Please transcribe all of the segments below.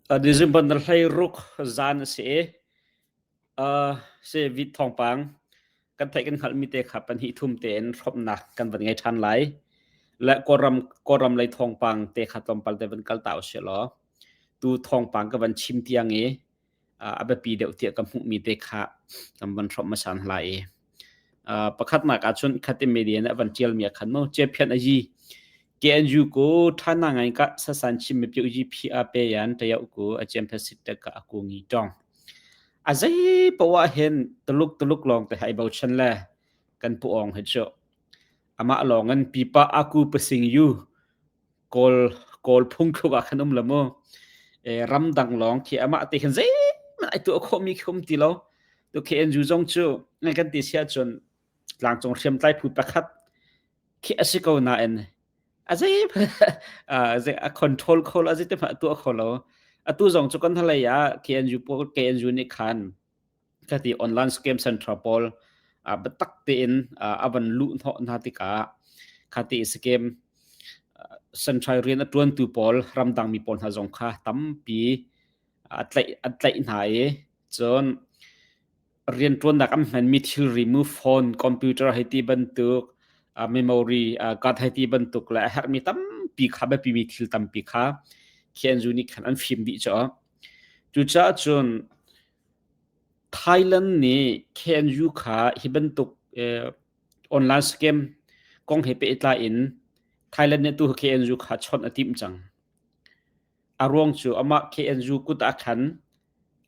December na 16 zan a si i si vit thawngpang kan theih kan hngalhmi te kha pahnih thum tein hrawmhnak kan van ngei ṭhan lai. Le Kawlram Kawlram lei thawngpang te kha tlawmpal te van kal ta usih law tu thawngpang ka van chim tiang i a biapi deuh tiah ka hmuhmi te kha kan van hrawmh hmasa hna lai i pakhatnak ahcun khatin media nih a van ṭialmi ah khan mu Ciaphian a yi KNU ku ṭhana ngai ka sasan chim mi piu yi phi a pe yan tayau ku a chiam phe sit te ka aku ngi tong a zei poah hin tuluk tuluk lawng te hai bochan le kan pu ong hi chu amah lawng in pipa aku pasing yu kawl kawl phung thluk ah khan um la mu e ramdang lawng khi amah te khan zei man ai tu khawh mi khum ti lo tu KNU zong chu ngai kan ti sia chun tlangcung hriamtlai phu pakhat khi a si ko nain a zei a control kho lo a zei te hmanh a tuah kho lo atu zong cu kan hnalei ah KNU pawl KNU nih khan kati online scam center pawl biatak tein a van luh hnawh hna tikah khati scam central rian a tuantu pawl ramdang mi pawl hna zong kha tampi a tlaih a tlaih hna i cun rianṭuannak an hmanmi thilri mu phone, computer hei ti bantuk, memory card hei ti bantuk le a herhmi tampi kha biapimi thil tampi kha KNU nih khan an fim dih cu. Cucaah cun Thailand nih KNU kha hi bantuk online scam kong he pehtlai in Thailand nih tu KNU kha chawnh a timh cang. A ruang cu amah KNU kut ah khan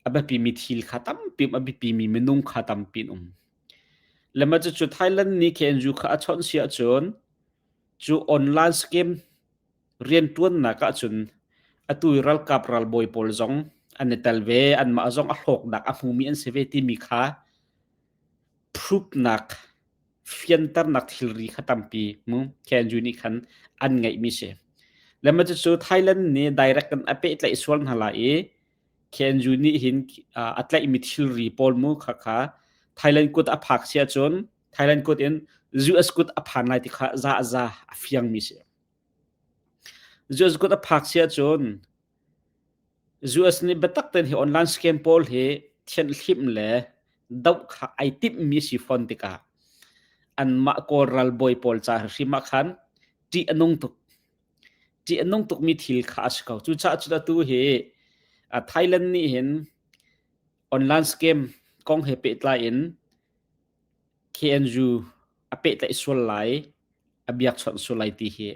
a biapimi thil kha tampi a biapimi minung kha tampi an um. Le mah cucu Thailand nih KNU kha a chawnh si ahcun cu online scam rianṭuannak ahcun atu i ralkap ralbawi pawl zong an i tel ve, anmah zong a hlawknak a hmumi an si ve timi kha proof-nak fianternak thilri kha tampi mu KNU nih khan an ngeihmi si. Le mah cucu Thailand nih direct in a pehtlaih sual hna lai i KNU nih hin a tlaihmi thilri pawl mu kha kha Thailand kut a phak si ahcun Thailand kut in US kut a phan lai ti kha za a za a fiangmi si. US kut a phak si ahcun US nih biatak tein hi online scam pawl hi thianhhlimh le doh kha ai timhmi si fawn tikah anmah Kawl ralbawi pawl ca hrim ah khan ṭih a nung tuk. Ṭih a nung tukmi thil kha a si ko. Cucaah cun atu hi Thailand nih hin online scam kong he pehtlai in KNU a pehtlaih sual lai, a biakchawnh sual lai ti hi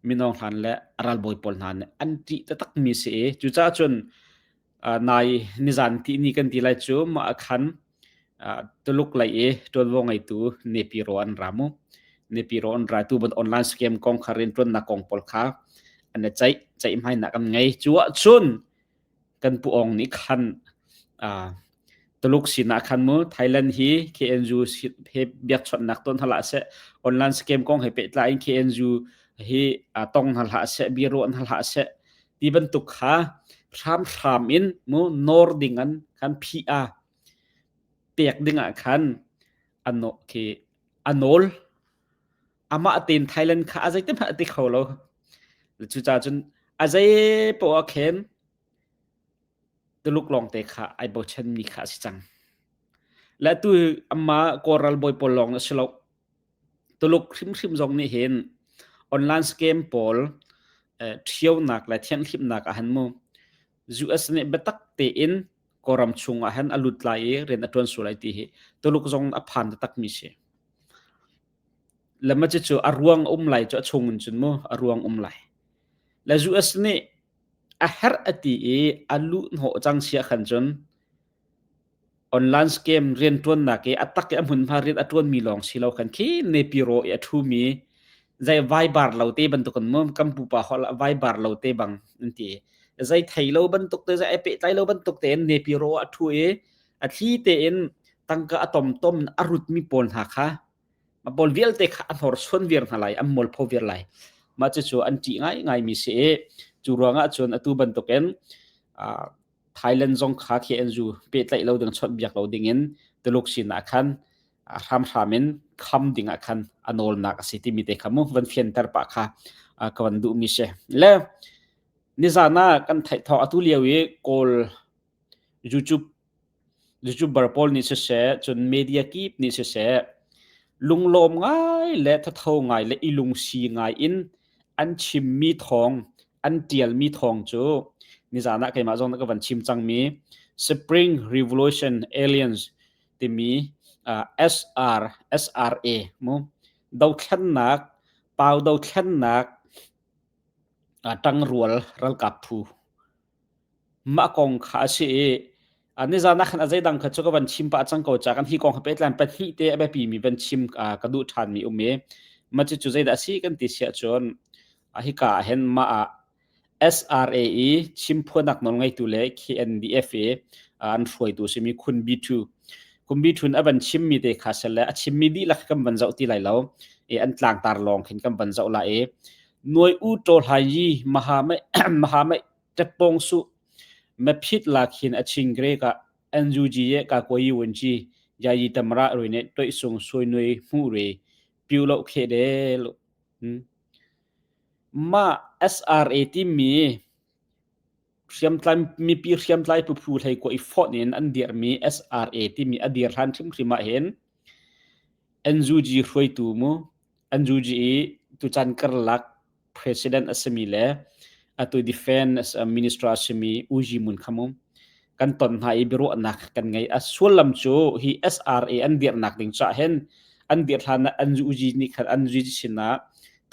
mino hlan le a ralbawi pawl hna nih an ṭih taktakmi si i cucaah cun nai nizan ti ni kan ti lai cu mah ah khan Tuluk lei i ṭuanvo ngeitu Nepiro an ra mu. Nepiro an ra tu ban online scam kong kha rianṭuannak kong pawl kha an i ceih ceihmainak an ngei. Cu ahcun kan pu Aung nih khan Tuluk sinah khan mu Thailand hi KNU he biakchawnhnak tuan hna hlah seh online scam kong he pehtlai in KNU hi tong hna hlah seh biaruah hna hlah seh ti bantuk kha hramhram in mu nawr ding an khan phi a pek ding ah khan ano khi a nawl amah tein Thailand kha a zei te hmanh a ti kho lo cucaah cun a zei poah khen Tuluk lawngte kha ai bochanmi kha a si cang. Le atu amah Kawl ralbawi pawl lawng a si lo. Tuluk hrimhrim zong nih hin online scam pawl ṭhionak le thianhhlimhnak ah han mu US nih biatak tein Kawlram chung ah hin a lut lai i rian a ṭuan sual lai ti hi Tuluk zong a phan taktakmi si. Le mah cucu a ruang um lai cu a chung in cun mu a ruang um lai. Le US nih a herh a ti i a luh hnawh cang si ahkhan cun online scam rianṭuannak i a tak i a hmunhma rian a ṭuanmi lawng si lo khan khi nepiro i a ṭhumi zei vaibar lo te bantuk in mu kan pupa holh ah vaibar lo te bang an ti zei thei lo bantuk te zei ai pehtlai lo bantuk tein nepiro ah a ṭhu i a thli tein tangka a tomtom a rutmi pawl hna kha A pawl vialte kha a hnorsuan viar hna lai, an mualpho viar lai. Mah cucu an ṭih ngaingaimi si i cu ruangah cun atu bantukin uh, Thailand zong kha KNU pehtlaih lo ding chawnhbiak lo dingin Tuluk sinah khan hramhram in kham dingah khan a nawlnak a si timi te kha mu van fianter pah kha ka van duhmi si. Le Nizan ah kan theih thawng atu lio i Kawl YouTube YouTuber pawl nih siseh, cun media kip nih siseh, lunglawm ngai le thatho ngai le i lungsi ngai in an chimmi thawng, an ṭialmi thawng cu nizan ah keimah zong ka van chim cangmi Spring Revolution Aliens timi SR SRA mu dothlennak pau dothlennak ṭangrual ralkap phu Mah kong kha a si i nizan ah khan a zeidang kha cu ka van chim pah cang ko ca kan hi kong kha pehtlai pahnih te a biapimi van chim ka duh ṭhanmi um i mah cucu zeidah a si kan ti si ahcun hika ah hin mah ah SRA i chimphuanak nawlngeitu le KNDF i an hruaitu simi Khun B2 Khun B2 a van chimmi te kha sel le a chimmi dihlak kan van zoh ti lai lo i an tlangtar lawng khin kan van zoh la i Nuai u ṭaw hlai yi maha ṭeppong suh maphit la khin a chingre ka NUG ye ka koi wun chi yayi tamra rui ne toi sung sui nui hmu re piu lo khe de lo ma SRA timi hriamtlai mipi hriamtlai pu phu hlei ko i fawt in an dirmi SRA timi a dir hlan hrimhrim ah hin NUG hruaitu mu NUG i tuchan karlak president a simi le atu defense minister a simi U Yi Mun kha mu kan ton hna i biaruahnak kan ngei. A sullam cu hi SRA an dirhnak ding cah hin an dirh hlan ah NUG nih khan NUG sinah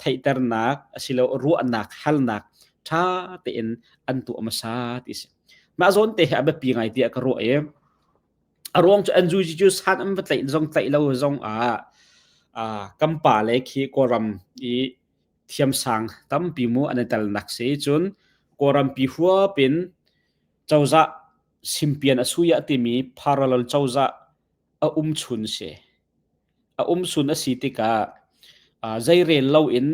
theihternak asilo ruahnak halnak ṭha tein an tuah hmasa ti si. Mah zawn te hi a biapi ngai tiah ka ruah i a ruang cu NUG cu san an va tlaih zong tlaih lo zong ah kan pa le khi Kawlram i thiamsang tampi mu an i telnak si. Cun Kawlrampi huap in cozah simpian a suiah timi parallel cozah a um chun si. A um chun a si tikah zeirel loin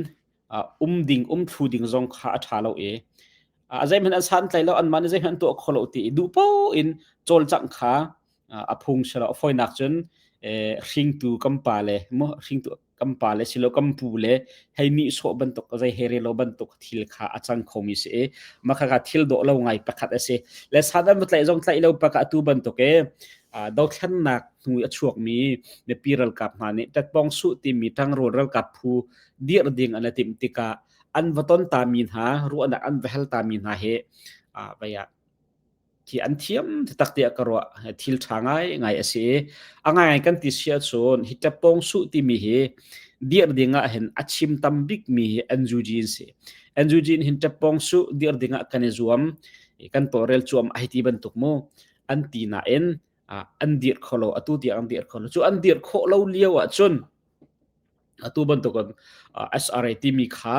um ding um thlu ding zong kha a ṭha lo i a zeihmanh an santlai lo anmah nih zeihmanh an tuah kho lo ti i duh paoh in cawlcangh kha a phung si lo. A fawinak cun hringtu kan pa le mu hringtu kan pa le silo kan pu le hei nihsawh bantuk zei he relo bantuk thil kha a cang khomi si i mah kha thil dawh lo ngai pakhat a si le san an va tlaih zong tlaih lo pakah atu bantuk e dothlennak hnu a chuakmi mipi ralkap hna nih tetpong suh timi ṭangrual ralkap phu dirh ding an i timh tikah an va ton ta mi hna ruahnak an va hal ta mi hna he vai ah Khi an thiam taktak tiah ka ruah. Thil ṭha ngaingai a si i a ngaingai kan ti si ahcun hi ṭeppawng suh timi hi dirh ding ah hin a chim tam bikmi hi NUG an si. NUG in hin ṭeppawng suh dirh ding ah kan i zuam, kan tawlrel cuam ai ti bantuk mu an ti nain an dirh kho lo, atu tiang an dirh kho lo. Cu an dirh khawh lo lio ahcun atu bantukin SRA timi kha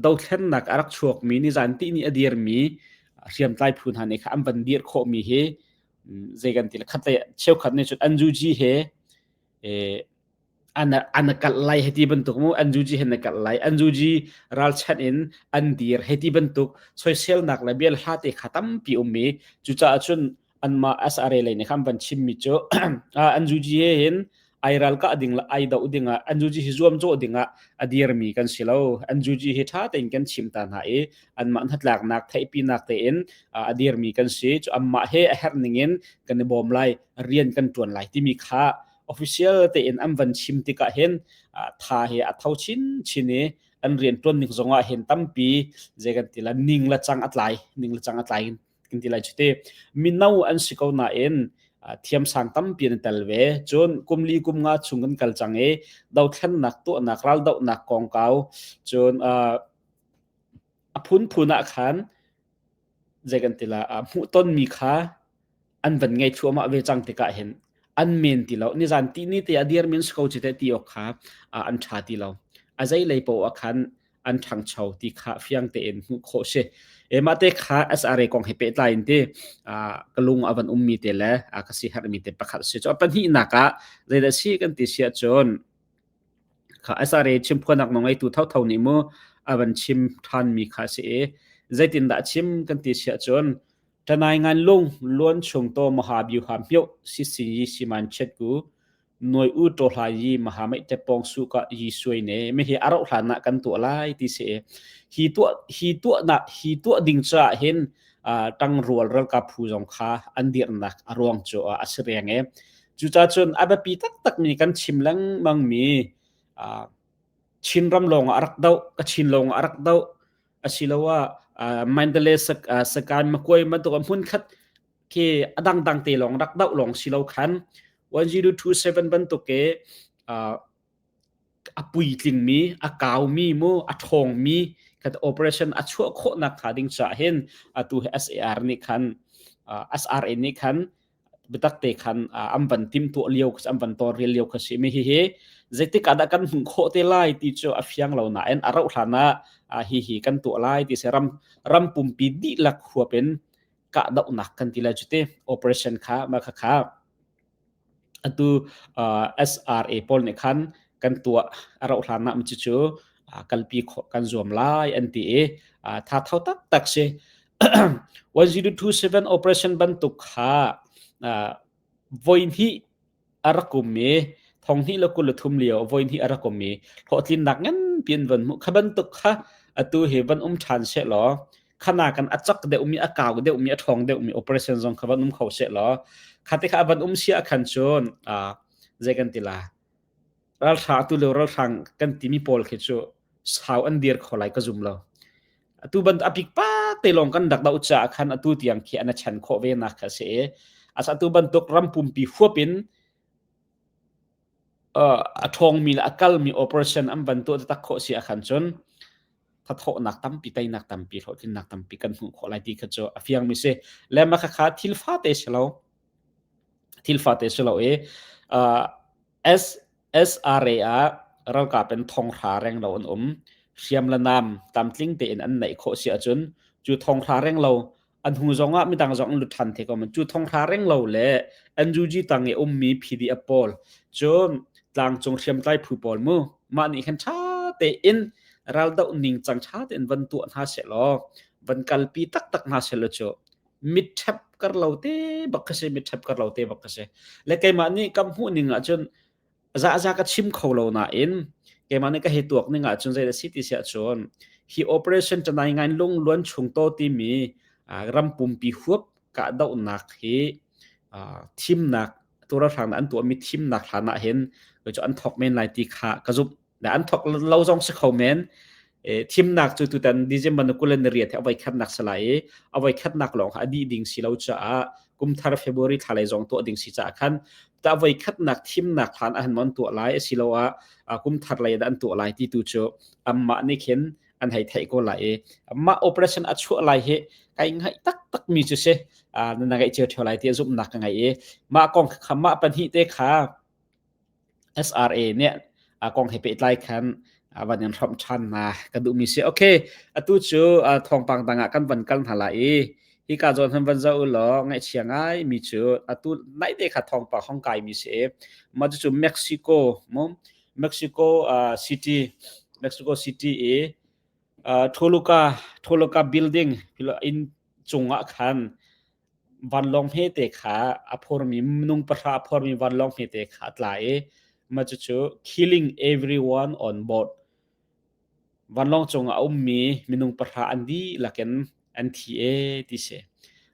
dothlennak a rak chuakmi nizan tihni a dirmi hriamtlai phu hna nih kha an van dir khawhmi hi zei kan ti le khatlei cheukhat nih cun NUG he an an kalh lai heti bantuk mu NUG he na kalh lai NUG ralchanh in an dir heti bantuk soiselnak le bia hla te kha tampi um i cucaah cun anmah SRA lei nih khan van chimmi cu NUG he hin ai ralkah ding le ai doh dingah NUG hi zuamcawh dingah a dirmi kan si lo. NUG hi ṭha tein kan chim ta hna i anmah hnatlaknak theihpinak tein a dirmi kan si. Cu anmah he a herh ningin kan i bawm lai, rian kan ṭuan lai timi kha official tein an van chim tikah hin tha hi a tho chinchin i an rian ṭuan ning zongah hin tampi zei kan ti la ning le cang a tlai ning le cang a tlai kan ti lai cu te mino an si ko nain thiamsang tampi an tel ve cun kum li kum nga chung kan kal cang i dothlennak tuahnak raldohnak kongkau cun a phunphun ah khan zei kan ti la hmuhtonmi kha an van ngei thluahmah ve cang tikah hin an men ti lo nizan ti ni te a dir min si ko chi te ti awk kha an ṭha ti lo a zei lei poah ah khan an ṭhangcho ti kha fiang tein hmuh khawh si. E mah te kha SRA kong he pehtlai in ti ka lung a van ummi te le ka si herhmi te pakhat si. Cu a pahnihnak ah zeidah si kan ti si ahcun kha SRA chimphuanak nawl ngeitu thotho nih mu a van chim ṭhanmi kha si i zeitindah chim kan ti si ahcun Tanai ngan lung luan chung to maha biu ha myo si si yi siman chet ku. Noi u to hla yi mahamai te pong su ka yi suai ne me hi aro hlan na kan tuah lai ti se hi tuah hi tuah na hi tuah ding cha hin tang rual ralkap phu zong kha an dirnak a ruang chu a si reng e cuca cun a biapi taktak mi kan chim lengmang mi Chinram lawng ah a rak doh ka Chin lawng ah a rak doh asiloah Mandalay Sakan Makuai bantuk hmun khat khi a dangdang te lawng rak doh lawng si lo khan 1027 bantuk ke a puitlingmi a kaumi mu a ṭhawngmi khat operation a chuah khawhnak hnga ding caah hin atu hi SAR nih khan SRA nih khan biatak te khan an van timtuah lio an van tawlrel lio kha si mi hihi zeitik ah dah kan hmuh khawh te lai ti cu a fiang lo nain a rauh hlan ah hihi kan tuah lai ti si ram ram pumpi dihlak huap in kahdohnak kan ti lai cu ti operation kha ma kha kha atu SRA pawl nih khan kan tuah a rauh hlan ah cucu kalpi khawh kan zuam lai an ti i tha tho taktak si 1027 operation bantuk kha voi hnih a rak um i thong hnih le 23 lio voi hnih a rak um i hlawhtlinnak nganpi an van hmuh kha bantuk kha atu hi van um ṭhan seh law khana kan a cak deuhmi a kau deuhmi a ṭhawng deuhmi operation zong kha van um kho seh law kha te kha a van um sia khan cun zei kan ti la ralhrang atu lio ralhrang kan timi pawl khi cu sau an dir kho lai ka zum lo atu ban a pikpa te lawng kan rak doh caah khan atu tiang khi an a chan khawh ve nak kha si i asa atu bantuk ram pumpi huap in a ṭhawngmi le a kalmi operation an van tuah tak khawh si ahkhan cun thathawhnak tampi teinak tampi hlawhtlinnak tampi kan hmuh khawh lai ti kha cu a fiangmi si le mah khakha thil fate si lo thil fate si lo i S SRA ah ralkap in thonghra reng lo an um. Hriam le nam tlamtling tein an neih khawh si ahcun cu thonghra reng lo an hnu zong ah midang zong an lut ṭhan te ko men cu thonghra reng lo le NUG tang i ummi PDF pawl cu tlangcung hriamtlai phu pawl mu mah nih khan ṭha tein raldoh ning cang ṭha tein van tuah hna seh law van kalpi taktak hna seh law cu mit ṭhep kar lo te bak ka si mit ṭhep kar lo te bak ka si le keimah nih ka hmuh ning ahcun za ka chim kho lo nain keimah nih ka hei tuak ning ahcun zei dah si ti si ahcun hi operation Tanai Ngain lung luan chung to timi ram pumpi huap kahdohnak hi thimnak turarhrang an tuahmi thimnak hlan ah hin cu an thok men lai ti kha ka zumh Na an thok lo zong si kho men. Thimnak cu tutan December ni 28 hi a voikhatnak si lai i a voikhatnak lawng kha a dih ding si lo caah kumthar February thla lei zong tuah ding si caah khan ta voikhatnak thimnak hlan ah an tuah lai asiloah kumthar lei dah an tuah lai ti tu cu anmah nih khin an hei theih ko lai i mah operation a chuah lai hi kai ngaih taktak mi cu si na ngaih cio theo lai ti zumhnak ka ngei i mah kong kha mah pahnih te kha SRA nih a kong he pehtlai khan van in hrawmh ṭhan hna ka duhmi si. Okay, atu cu thawngpang dang ah kan van kal hna lai i hika zawn han van zoh u law ngaihchia ngai mi cu atu naite kha thawngpang hong kai mi si. Mah cucu Mexico mu Mexico City Mexico City i Toluca Toluca building inn cungah khan Vanlawng hmete kha a phormi minung pahra a phormi vanlawng hmete kha a tla i mah cucu killing everyone on board. Vanlawng cungah a ummi minung pahra an dihlak in an thi ee ti si.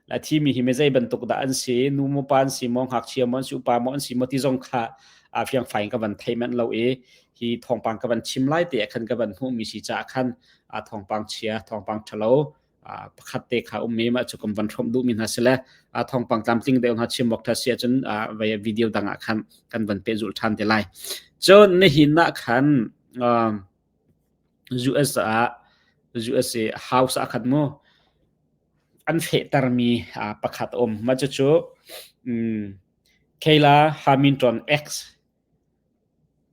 La thimi hi mizei bantuk dah an si, nu maw pa an si maw, ngakchia maw an si, upa maw an si maw ti zong kha a fiangfai in ka van thei manh lo i hi thawngpang ka van chim lai te ah khan ka van hmuhmi si caah khan a thawngpang chia, thawngpang ṭhalo pakhat te kha um mi mah cu kan van hrawmh duhmi hna si le thawngpang tlamtling deuh hna chim awk tha si ahcun video dang ah khan kan van pehzulh ṭhan te lai. Cun nihin ah khan US ah USA House ah khan mu an fehtermi pakhat a um. Mah cucu Kayla Hamilton X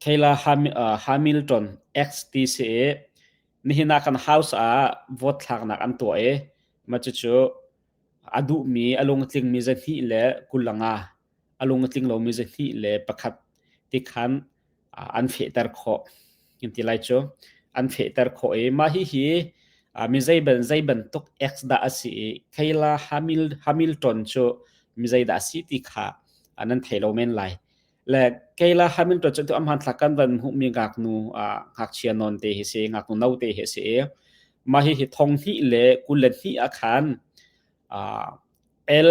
Kayla Hamilton X ti si i Nihin ah kan house ah vote thlaknak an tuah i mah cucu a duhmi a lung a tlingmi 225, a lung a tling lomi 201 tikhan an fehter khawh. Kan ti lai cu. An fehter khawh i mah hihi mi zei bantuk ex dah a si i Kayla Hamilton cu mi zei dah a si ti kha nan thei lo men lai. Le Kayla Hamilton cu a hmanthlak kan van hmuhmi ngaknu ngakchia nawn te hi si, ngaknu no te hi si i mah hihi thong hnih le 22 ah khan El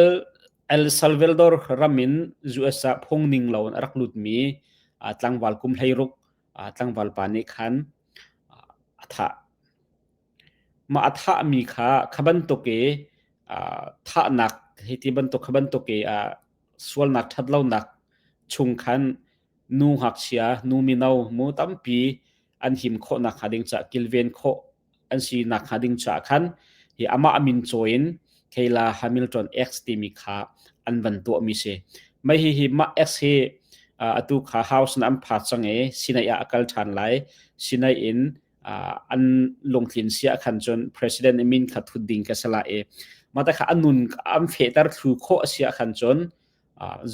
El Salvador ram in US ah phung ning lo in a rak lutmi tlangval kum 16 tlangval pa nih khan a thah. Mah a thahmi kha kha bantuk i thahnak hei ti bantuk kha bantuk i sualnak ṭhatlonak chung khan nu ngakchia, nu mino mu tampi an him khawh nakhnga ding caah kilven khawh an si nakhnga ding caah khan hi amah min cawi in Kayla Hamilton X timi kha an van tuahmi si. Mah hihi mah X hi atu kha House in an pha cang i Sinai ah a kal ṭhan lai. Sinai in an lungtlin si ah khan cun president i min kha thut ding ka si lai i mah te kha a nun an fehter thlu khawh a si ah khan cun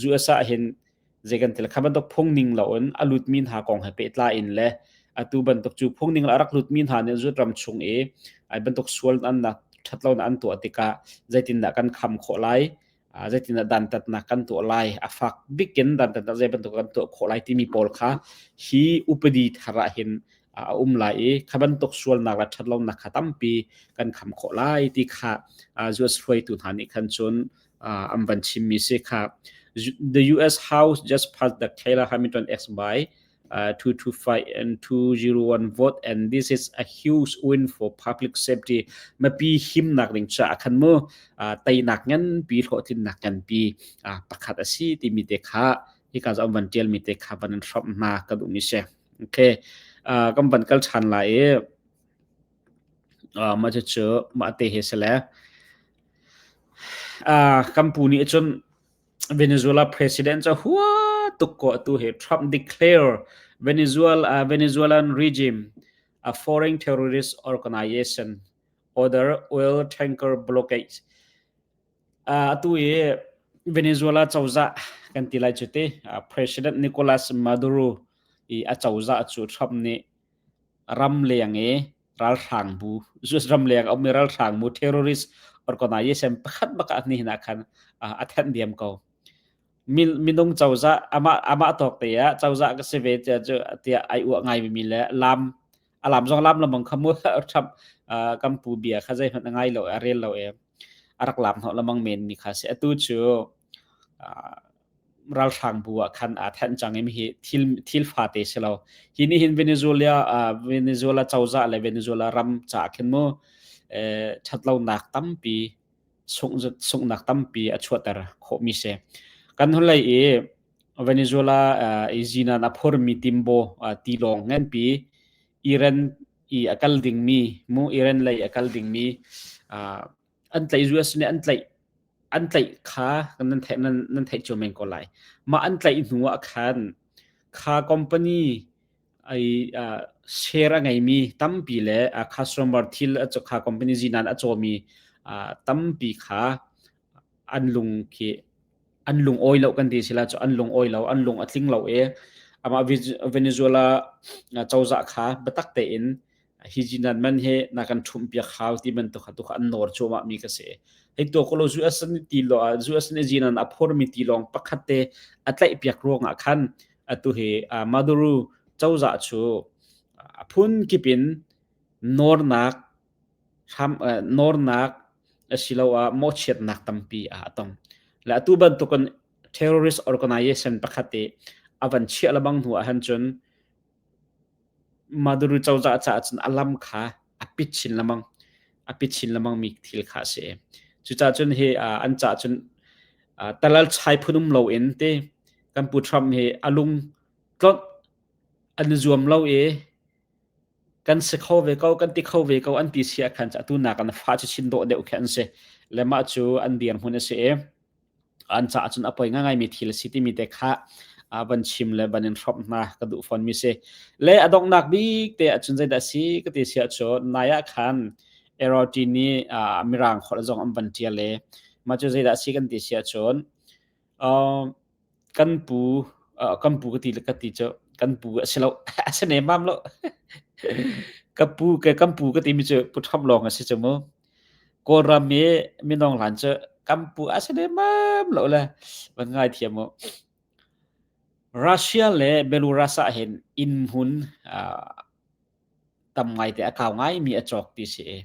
US ah hin zei kan til kha bantuk phung ning loin a lutmi hna kong he pehtlai in le atu bantuk cu phung ning a rak lutmi hna nih zut ram chung i ai bantuk sual an nak thatlo na an tuah tikah zeitindah kan kham khawh lai zeitindah dantatnak kan tuah lai a fak bikin dantatnak zei bantuk kan tuah khawh lai timi pawl kha hi upadi thar ah hin a um lai i kha bantuk sualnak le ṭhatlonak kha tampi kan kham khawh lai ti kha US hruaitu hna nih khan cun an van chimmi si kha. The US House just passed the Kayla Hamilton Act by 225 and 201 vote and this is a huge win for public safety. Mipi himnak ding cha khan mu teinak ngan pi hlawhtlinnak ngan pi pakhat a si timi te kha hika zawn van tial mi te kha van hrom hna ka duh mi si. Okay, kan van kal than lai i ma cu ma te he sele kan pu nih cun Venezuela president cu hua tuk ko atu hi Trump declare Venezuela Venezuelan regime a foreign terrorist organization order oil tanker blockade. Atu i Venezuela cozah kan ti lai cu ti President Nicolas Maduro i a cozah cu Trump nih ram leng i ralhrang bu US ramleng a ummi ralhrang bu terrorist organization pakhat bak ah ni hin ah khan a thenh diam ko. Minung cozah amah amah tawk te ah cozah ka si ve tiah cu tiah ai uah ngai mi le lam a lam zong lam lamang kha mu Trump kan pu bia kha zeihmanh a ngai lo a rel lo e a rak lam hnawh lamang men mi kha si atu cu ralhrang bu ah khan aa thenh cang i hi thil thil fate si lo. Hi nih hin Venezuela Venezuela cozah le Venezuela ram caah khin mu ṭhatlonak tampi sunghnak tampi a chuahter khawhmi si. Kan hunlei i Venezuela i zinan a phurmi timbo tilawng nganpi Iran i a kal dingmi mu Iran lei a kal dingmi an tlaih US nih an tlaih an tlaih kha nan theih nan, nan theih cio men ko lai. Mah an tlaih hnu ah khan kha company ai uh, share a ngeimi tampi le uh, customer thil a kha company zinan a cawmi uh, tampi kha an lung khi an lung awi lo kan ti sila cu an lung awi lo an lung a tling lo i amah Venezuela cozah kha biatak tein hi jinan man he na kan ṭhumh piak hau ti bantuk kha tu kha an nawr cuahmah mi ka si. Hei to kolo US nih ti lo US nih jinan a phormi tilawng pakhat te a tlaih piak ruangah khan atu hi Maduro cozah cu a phun kip in nawrnak hram nawrnak asiloah mawhchiatnak tampi a tong. Le atu bantukin terrorist organization pakhat i a van chiah lebang hnu ah han cun Maduro cozah caah cun a lam kha a pit chin lengmang. A pit chin lengmang mi thil kha a si. Cucaah cun hi an caah cun talal chai phun um loin ti kan pu Trump hi a lung tlonh an i zuam lo i kan si kho ve ko kan ti kho ve ko an ti si ah khan atu nak an fa cu chin dawh deuh khi an si. Le mah cu an dirhmun a si i an caah cun a poi ngaingaimi thil a si timi te kha van chim le van in hrawmh hna ka duh fawnmi si. Le a donghnak bik te ahcun zeidah a si ka ti si ahcun nai ah khan Eroti nih Mirang holh zong an van ṭial i mah cu zeidah a si kan ti si ahcun kan pu kan pu ka ti ka ti cu kan pu a si lo a si nemmam lo ka pu ke kan pu ka timi cu pu Trump lawng a si cu mu. Kawlram i minung hlan cu kan pu a si lemmam lo le van ngaithiam u. Russia le Belarus ah hin inn hmun tam ngaite a kau ngaimi a cawk ti si i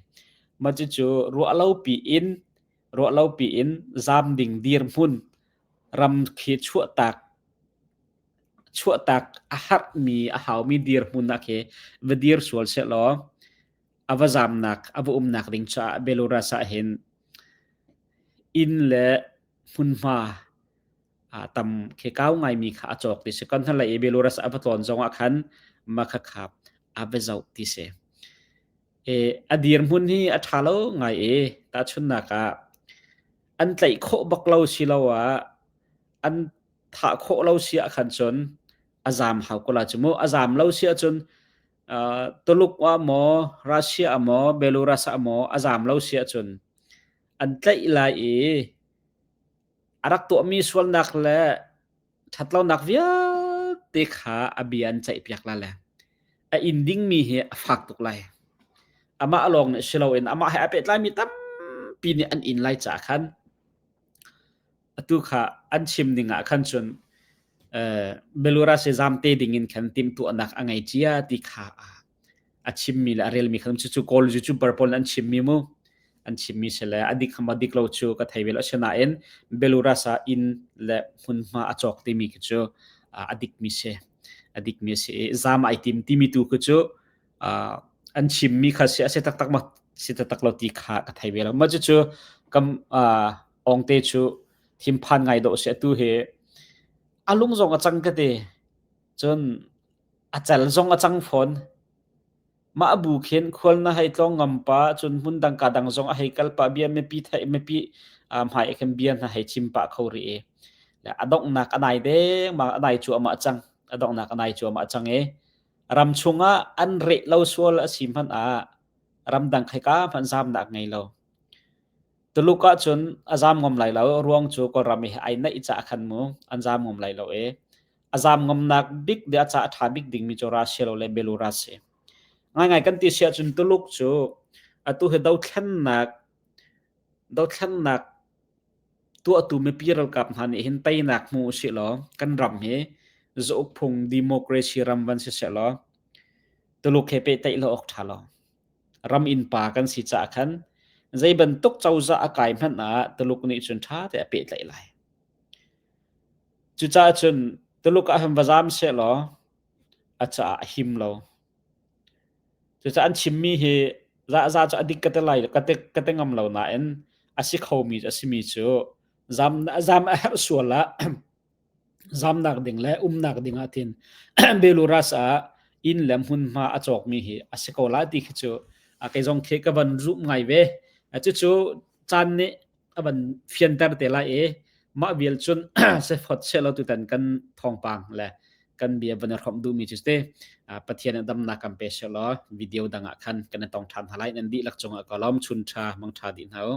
mah cucu ruahlopi in ruahlopi in zam ding dirhmun ram khi chuahtak chuahtak a harhmi a haumi dirhmun ah khi va dir sual sehlaw a va zamnak a va umnak ding caah Belarus ah hin inn le hmunhma tam khi kau ngaimi kha a cawk ti si. Kan hnalei i Belarus a va tlawn zong ah khan makha kha a va zoh ti si. E, a dirhmun hi a ṭha lo ngai i tahchunhnak ah an tlaih khawh bak lo si lo ah an thah khawh lo si ah khan cun a zam hau ko la cu mu. A zam lo si ahcun uh, Tuluk ah maw, Russia ah maw, Belarus ah maw a zam lo si ahcun an tlaih lai i A rak tuahmi sualnak le ṭhatlonak vialte kha a bia an ceihpiak lai le a inn dingmi hi a fak tuk lai. Amah lawng nih si loin amah he aa pehtlaimi tampi nih an inn lai caah khan atu kha an chim ning ah khan cun Belarus i zamte ding in khan timhtuahnak a ngei cia ti kha a chimmi le a relmi kha cucu Kawl YouTuber pawl an chimmi mu an chimmi si le a dik hama dik lo cu ka thei ve lo asinain Belarus ah inn le hmunhma a cawk timi khi cu a dikmi si a dikmi si i zam ai tim timi tu khi cu an chimmi kha si a si taktak ma si taktak lo ti kha ka thei ve lo ma cucu kam ongte cu thinphan ngai dawh si atu hi a lung zong a cang ka ti cun A cal zong a cang fawn. Mah bu khin khual na hei tlawng ngam pah cun hmundang ka dang zong a hei kal pah bia mipi theih mipi hmai khin bia hna hei chim pah kho rih i a donghnak a nai dengmang a nai cuahmah cang a donghnak a nai cuahmah cang i ram chungah an reh lo sual a si hmanh ah ramdang khai ka hmanh zamnak ngei lo. Tuluk ahcun a zam ngam lai lo ruang cu Kawlram hi ai naih caah khan mu an zam ngam lai lo i A zaam ngamnak bik le a ca a ṭha bik dingmi cu Russia lo le Belarus si. Ngaingai kan ti si ahcun Tuluk cu atu hi dothlennak dothlennak tuahtu mipi ralkap hna nih hin teinak hmu usih law kan ram hi zauk phung democracy ram van si seh law Tuluk he pehtlaih lo awk ṭha lo. Ram innpa kan si caah khan zei bantuk cozah a kai hmanh ah Tuluk nih cun ṭha te a pehtlaih lai. Cucaah cun Tuluk ah hin va zaam sehlaw a caah a him lo. Cucaah an chimmi hi za cu a dik ka ti lai ka ti, ka ti ngam lo nain a si khomi a simi cu zam, zam a herh sual ah zamnak ding le umnak ding ah tin Belarus ah inn le hmunhma a cawkmi hi a si ko lai ti khi cu kei zong khi ka van zumh ngai ve. Cucu caan nih a van fianter te lai i mah vial cun sefot sehlo tutan kan thawngpang le kan bia van i hrawmh duhmi cu te Pathian nih damnak kan pe selaw video dang ah khan kan i tong ṭhan hna lai nan dihlak cungah ka lawm chun ṭha mang ṭha dih hna u.